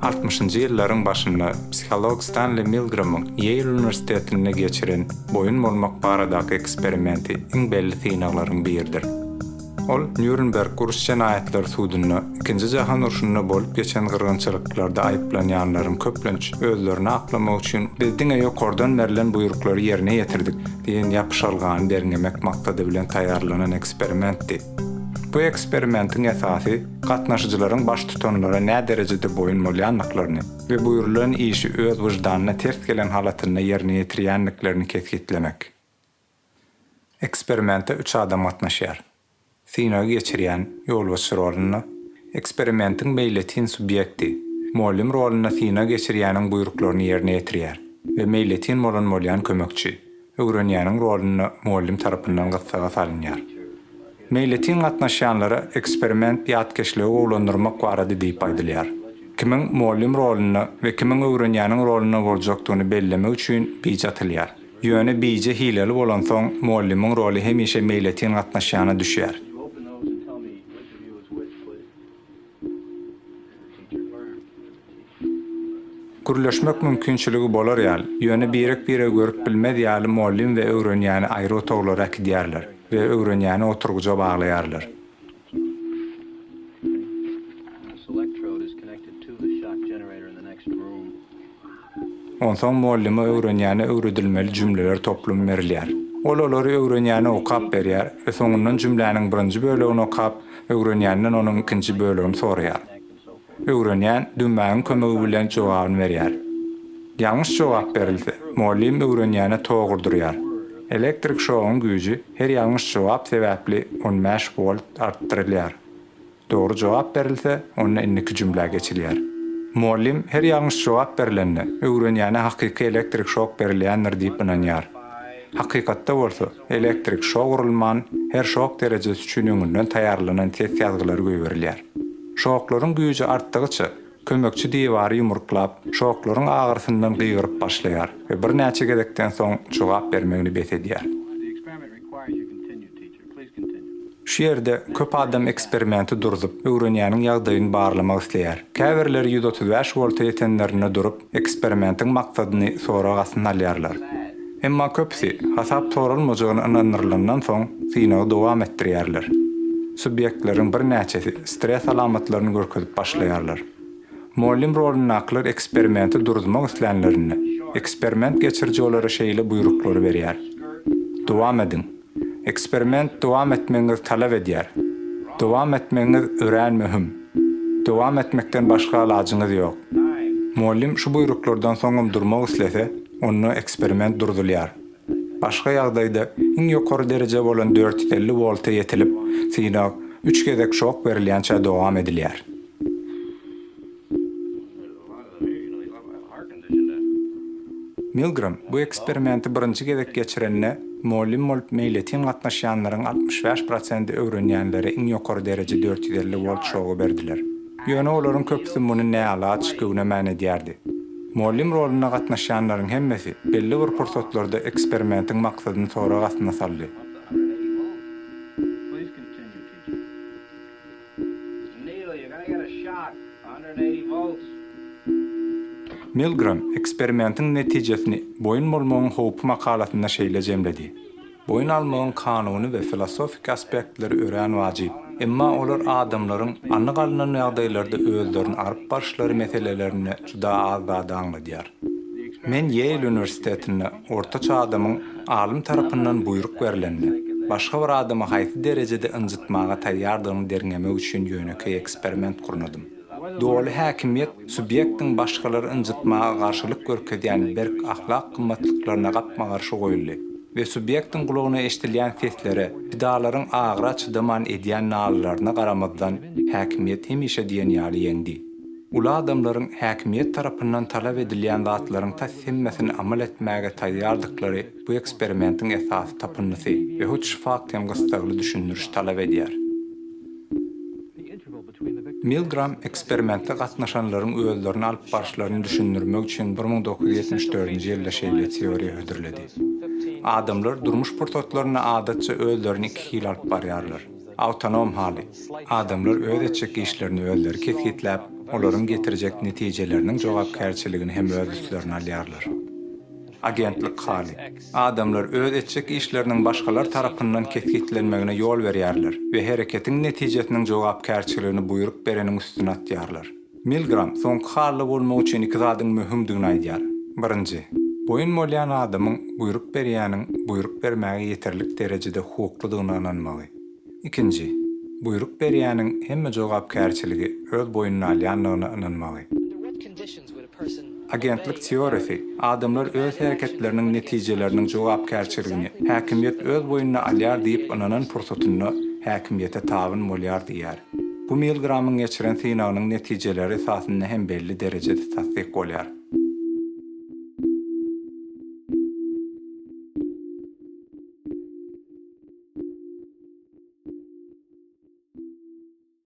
Altmyşynjy ýyllaryň başynda psiholog Stanli Milgramyň Ýeýl uniwersitetinde geçiren boýun bolmak baradaky eksperimenti iň belli synaglaryň biridir. Ol Nýurnberg uruş jenaýatlary sudunda Ikinji jahan urşunda bolup geçen gyrgynçylyklarda aýyplanýanlaryň köplenç özlerini aklamak üçin biz diňe ýokardan berlen buýruklary ýerine ýetirdik diýen ýapyşalgany derňemek maksady bilen taýýarlanan eksperimentdi. Bu eksperimentiň esasy gatnaşyjylaryň baştutanlara näderejede boýun bolýandyklaryny we buýrulan işi öz wyždanyna ters gelen halatynda ýerine ýetirýändiklerini kesgitlemek. Eksperimente üç adam gatnaşýar. Synagy geçirýän, ýolbaşçy rolunda, eksperimentiň meýletin subýekti, mugallym rolunda synag geçirýäniň buýruklaryny ýerine ýetirýär we meýletin bolan bolýan kömekçi, öwrenýäniň rolunda mugallym tarapyndan gyssaga salynýar. Meýletin gatnaşýanlara eksperiment ýatkeşligi gowulandyrmak barada diýip aýdylýar. Kimiň mugallym rolunda we kimiň öwrenýäniň rolunda boljakdygyny bellemek üçin bije atylýar. Ýöne bije hileli bolansoň, mugallymyň roly hemişe meýletin gatnaşýana düşýär. Gürleşmek mümkinçiligi bolar ýaly, ýöne birek-biregi görüp bilmez ýaly mugallym we öwrenýäni aýry otaglara äkidýärler we öwrenýäni oturgyja baglaýarlar. Onsoň mugallyma öwrenýäne öwredilmeli jümleler toplumy berilýär. Ol olary öwrenýäne okap berýär we soňundan jümläniň birinji bölegini okap, öwrenýänden onuň ikinji bölegini soraýar. Öwrenýän düwmäniň kömegi bilen jogabyny berýär. Ýalňyş jogap berilse, mugallym öwrenýäne tok urdurýar. Elektrik şoguň güýji her ýalňyş jogap sebäpli 15 wolt artdyrylýar. Dogry jogap berilse, onda indiki jümlä geçilýär. Mugallym her ýalňyş jogap berlende, öwrenýäne hakyky elektrik şok berilýändir diýip ynanýar. Hakykatda bolsa, elektrik şok urulman, her şok derejesi üçin öňünden taýýarlanan ses ýazgylary goýberilýär. Şoklaryň güýji artdygyça, kömekçi diwary ýumruklap, şoklaryň agyrysyndan gygyryp başlaýar we birnäçe gezekden soň jogap bermegini bes edýär. Şu ýerde köp adam eksperimenti durzup, öwrenýäniň ýagdaýyny barlamak isleýär. Käbirleri 135 wolta ýetenlerinde durup, eksperimentiň maksadyny sorag astyna alýarlar. Emma köpüsi, hasap soralmajagyna ynandyrylandan soň, synagy dowam etdirýärler. Subýektleriň birnäçesi stres alamatlaryny görkezip başlaýarlar. Mugallym rolundakylar eksperimenti duruzmak islänlerinde, eksperiment geçiriji olara şeýle buýruklary berýär, Dowam ediň. Eksperiment dowam etmegiňizi talap edýär. Dowam etmegiňiz örän möhüm. Dowam etmekden başga alajyňyz ýok. Mugallym şu buýruklardan soňam durmak islese, onda eksperiment duruzylýar. Başga ýagdaýda iň ýokary dereje bolan 450 wolta ýetilip, synag üç gezek şok berilýänçä dowam edilýär. Milgram bu eksperimenti birinji gezek geçirende, mugallym bolup meýletin gatnaşýanlaryň 65 prosendi öwrenýänlere iň ýokary dereje 450 wolt şogy berdiler. Ýöne olaryň köpüsi muny näalaç, göwnemän edýärdi. Mugallym roluna gatnaşýanlaryň hemmesi belli bir pursatlarda eksperimentiň maksadyny sorag astyna saldy. Milgram eksperimentiň netijesini Boýun bolmagyň howpy makalasynda şeýle jemledi, Boýun almagyň kanuny we filosofik aspektleri örän wajyp, emma olar adamlaryň anyk alnan ýagdaýlarda özlerini alyp baryşlary meselelerinde juda az zady aňladýar. Men Ýeýl uniwersitetinde ortaça adamyň alym tarapyndan buýruk berlende, başga bir adamy haýsy derejede ynjytmaga taýýardygyny derňemek üçin ýönekeý eksperiment gurnadym. Doly häkimiýet subýektiň başgalary ynjytmaga garşylyk görkezýän berk ahlak gymmatlyklaryna gapma-garşy goýuldy we subýektiň gulagyna eşidilýän seslere, pidalaryň agyra çydaman edýän nalalaryna garamazdan, häkimiýet hemişe diýen ýaly ýeňdi. Uly adamlaryň häkimiýet tarapyndan talap edilýän zatlaryň tas hemmesini amal etmäge taýýardyklary bu eksperimentiň esasy tapyndysy we hut şu fakt hem gyssagly düşündiriş talap edýär. Milgram eksperimente gatnaşanlaryň özlerini alyp baryşlaryny düşündirmek üçin 1974-nji ýylda şeýle teoriýa hödürledi. Adamlar durmuş pursatlarynda adatça özlerini iki hili alyp barýarlar. Awtonom haly. Adamlar öz etjek işlerini özleri kesgitläp, olaryň getirjek netijeleriniň jogapkärçiligini hem öz üstlerine alýarlar. Agentlik haly. Adamlar öz etjek işleriniň başgalar tarapyndan kesgitlenmegine ýol berýärler we hereketiň netijesiniň jogapkärçiligini buýruk bereniň üstüne atýarlar. Milgram soňky halda bolmak üçin iki zadyň möhümdigini aýdýar. Birinji, boýun bolýan adamyň buýruk berýäniň buýruk bermäge ýeterlik derejede hukuklydygyna ynanmagy. Ikinji, buýruk berýäniň hemme jogapkärçiligi öz boýnuna alýandygyna ynanmagy. Agentlik teoriýasy adamlar öz hereketleriniň netijeleriniň jogapkärçiligini häkimiýet öz boýnuna alýar diýip ynanan pursatynda häkimiýete tabyn bolýar diýýär. Bu Milgramyň geçiren synagynyň netijeleri esasynda hem belli derejede tassyk bolýar.